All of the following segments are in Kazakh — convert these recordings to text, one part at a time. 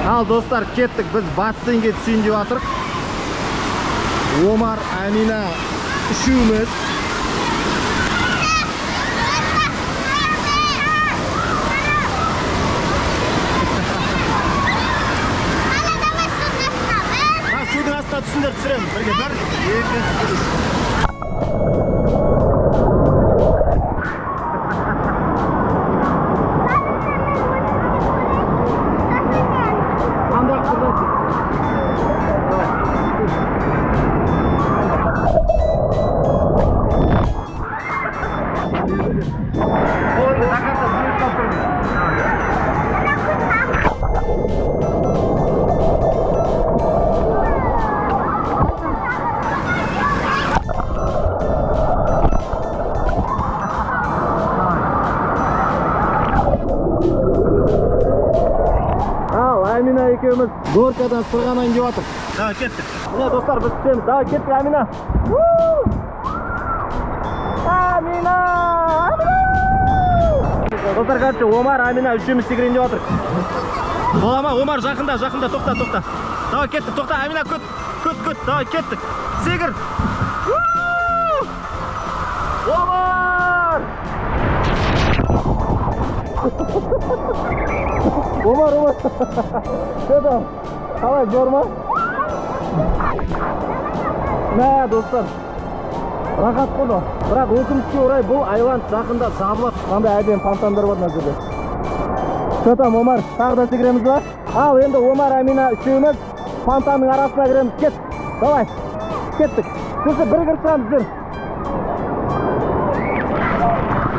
Ал, достар, кеттік, біз бассейнге түсейін деп жатырық. Омар, Амина үшеуміз. Давай судың астына. Бір. А, судың астына түсіңдер, түсіремін. Бірге, бір, екі, үш. Анда қыздар. Давай. Болды, до конца түсіріп тұрмыз. Ал, Амина екеуміз горкадан сырғанайын деп жатыр. Давай, кеттік. Міне, достар, біз түсеміз. Давай, кеттік, Амина. У! Амина! Амина! Достар, короче, Омар, Амина үшеуміз секірейін деп жатыр. Бола ма? Омар, жақында, жақында, тоқта, тоқта. Давай, кеттік, тоқта, Амина, күт, күт, күт. Давай, кеттік. Секір. У! Омар! Омар, Омар. Что там? Қалай, зор ма? Мә, достар. Рахат қой мынау. Бірақ өкінішке орай, бұл айланд жақында жабылады. Қандай әдемі фонтандар бар мына жерде. Что там, Омар? Тағы да секіреміз ба? Ал, енді Омар, Амина үшеуміз фонтанның арасына кіреміз. Кет. Давай. Кеттік. Сосын бір кіріп шығамыз, жүр.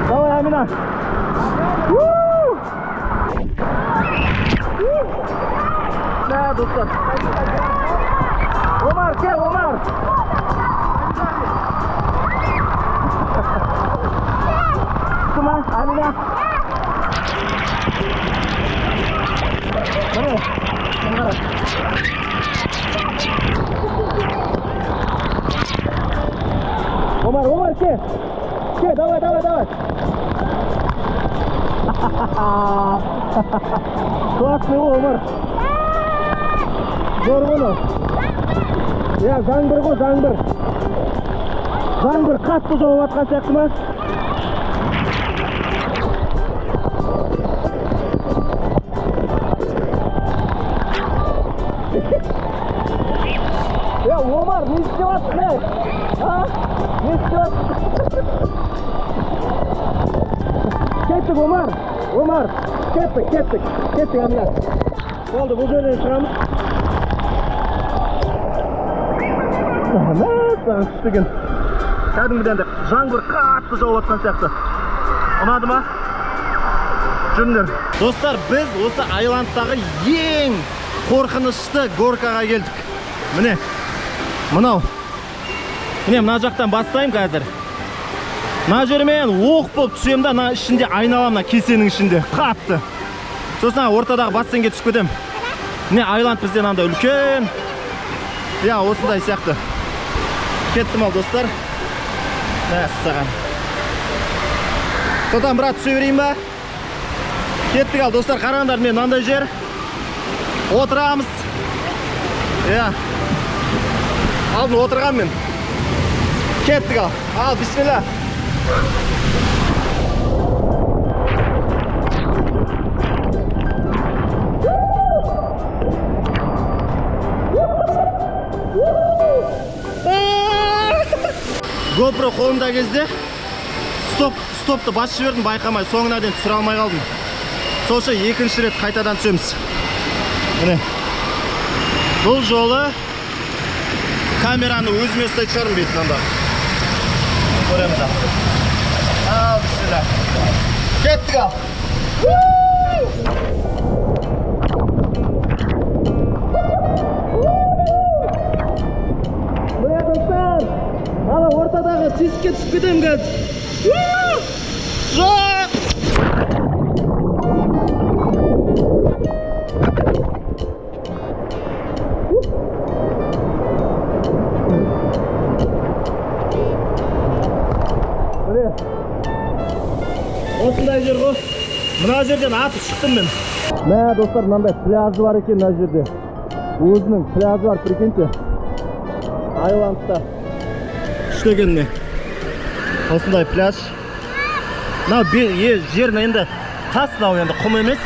Давай, Амина. У! Мә, достар. Омар, кел, Омар. Түсті ма, Амина? Міне, мына қара. Омар, Омар, кел. Кел, давай, давай, давай. Классный ғой, Омар. Зор ғой мынау. Иә, жаңбыр ғой, жаңбыр. Жаңбыр қатты жауып жатқан сияқты ма? Е, Омар, не істеп жатсың, ей? А? Не істеп жатсың? Кеттік, Омар. Омар, кеттік, кеттік. Кеттік, Амина. Болды, бұл жерден шығамыз. Мәссаған, күшті екен. Кәдімгідей андай жаңбыр қатты жауып жатқан сияқты. Ұнады ма? Жүріңдер. Достар, біз осы айландтағы ең қорқынышты горкаға келдік. Міне, мынау. Міне, мына жақтан бастаймын қазір. Мына жермен оқ болып түсемін да, мына ішінде айналамын, мына кесенің ішінде қатты. Сосын ана ортадағы бассейнге түсіп кетемін. Міне, айланд бізде мынандай үлкен. Иә, осындай сияқты. Кеттім, ал, достар. Мәссаған. Тоқтан, брат, түсе берейін ба? Кеттік, ал, достар, қараңдар, мен мынандай жер. Отырамыз. Иә. Алдын отырған мен. Кеттік, ал. Ал, бисмилля. GoPro қолымда кезде стоп, стопты басып жібердім байқамай, соңына дейін түсіре алмай қалдым. Сол үшін екінші рет қайтадан түсеміз. Міне. Бұл жолы камераны өзіме ұстайтын шығармын бетін анда. Көреміз, ал. Ал, бисмилля. Кеттік, ал. Міне, достар. Ана ортадағы тесікке түсіп кетемін қазір. Жоқ! Міне. Осындай жер ғой. Мына жерден атып шықтым мен. Мә, достар, мынандай пляжы бар екен мына жерде. Өзінің пляжы бар, прикиньте. Айландта. Күшті екен, міне. Осындай пляж. Мынау жер енді тас, мынау енді құм емес.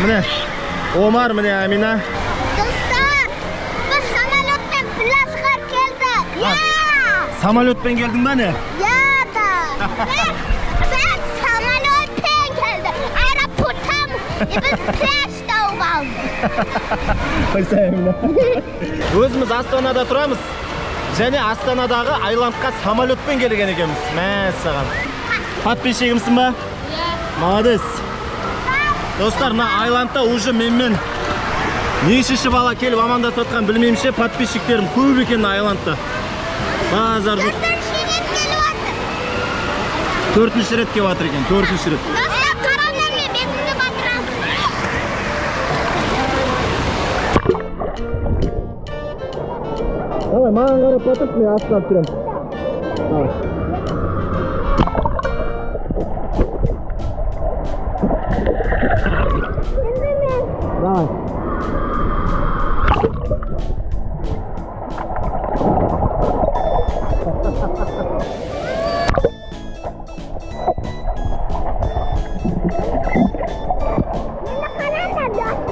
Міне Омар, міне Амина. Достар, біз самолетпен пляжға келдік. Я! Самолетпен келдің ба, не? Я да. Біз самолетпен келдік. Аэропорттан біз пляж тауып алдық. Қойса, Амина. Өзіміз Астанада тұрамыз. Және Астанадағы Айландқа самолетпен келген екенбіз. Мәссаған. Подписчигімсің ба? Иә. Молодец. Достар, мына Айландта уже менімен нешінші бала келіп амандасып жатқан білмеймін ше, подписчиктерім көп екен мына Айландта. Базар жоқ. Төртінші рет келіп жатыр. Төртінші рет келіп жатыр екен, төртінші рет. Достар, қараңдар, мен бетімді батырамын. Давай, маған қарап батыршы, мен астынан тұрамын. Давай. Енді мен. Давай. Енді қараңдар, достар.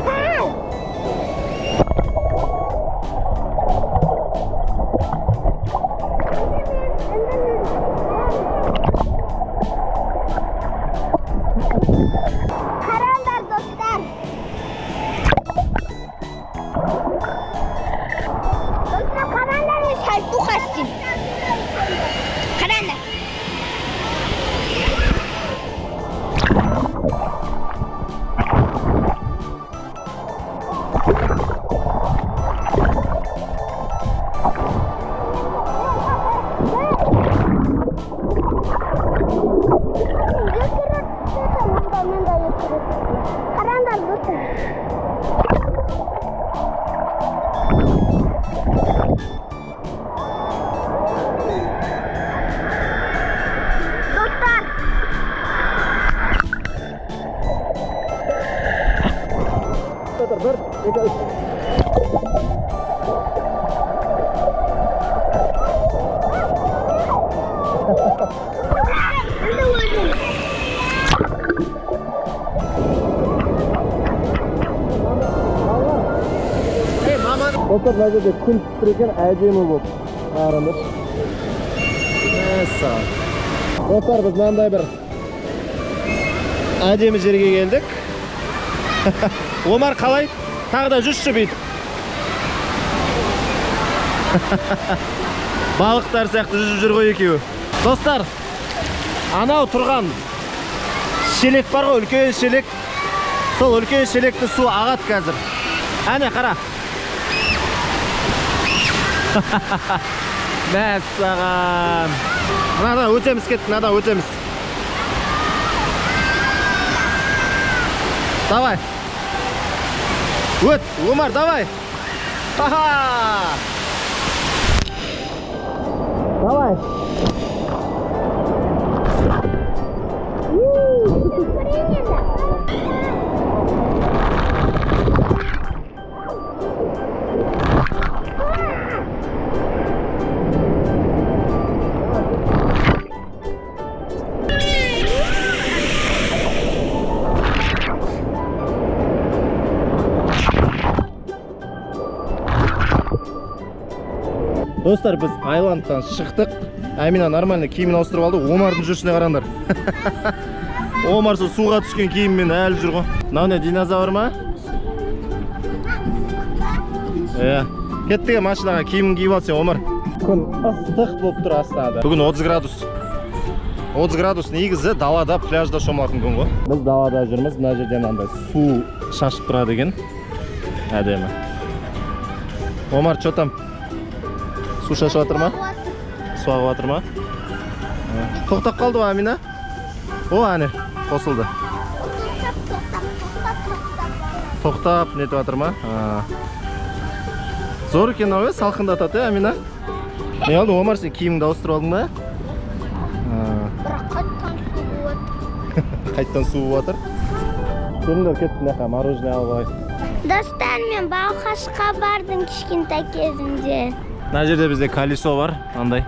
Енді мен. Қараңдар, достар. Достар, қараңдар, мен сальтуха істеймін. Қараңдар. Екі рет түсті, мында, мында екі рет түсті. Қараңдар, достар. Достар, Бір, екі, үш. Енді өзім. Достар, мына жерде күн түсіп тұр екен, әдемі болып. Қараңдаршы. Мәссаған. Достар, біз мынандай бір әдемі жерге келдік. Омар, қалай? Тағы да жүрші бүйтіп. Балықтар сияқты жүзіп жүр ғой екеуі. Достар, анау тұрған шелек бар ғой, үлкен шелек. Сол үлкен шелекті су ағады қазір. Әне, қара. Мәссаған. Мынадан өтеміз, кеттік, мынадан өтеміз. Давай. Өт, Омар, давай. Ха-ха! Давай. Көрейін енді. Достар, біз Айландтан шықтық. Әмина нормально киімін ауыстырып алды. Омардың жүрісіне қараңдар. Омар сол суға түскен киіммен әлі жүр ғой. Мынау не, динозавр ма? Иә. Кеттік машинаға, киімін киіп ал сен, Омар. Күн ыстық болып тұр Астанада. Бүгін 30 градус. 30 градус, негізі далада, пляжда шомылатын күн ғой. Біз далада жүрміз, мына жерден андай су шашып тұрады екен. Әдемі. Омар, что там? Су шашып жатыр ма? Су ағып жатыр ма? Тоқтап қалды ғой, Амина? О, әне, қосылды. Тоқтап, тоқтап, тоқтап, тоқтап. Тоқтап нетіп жатыр ма? А. Зор екен ау, салқындатады, иә, Амина? Не болды, Омар, сен киіміңді ауыстырып алдың ба? А. Бірақ қайтадан су болып Қайтадан су болып жатыр. Жүріңдер, кеттік, мына жаққа мороженое алып алайық. Достар, мен Балқашқа бардым кішкентай кезімде. Мына жерде бізде колесо бар андай.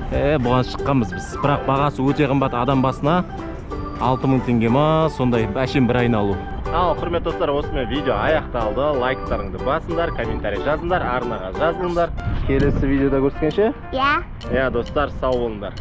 Бұған шыққанбыз біз, бірақ бағасы өте қымбат, адам басына 6000 теңге ма, сондай, әшейін бір айналу. Ал, құрметті достар, осымен видео аяқталды. Лайктарыңды басыңдар, комментарий жазыңдар, арнаға жазылыңдар. Келесі видеода көріскенше. Иә. Иә, достар, сау болыңдар.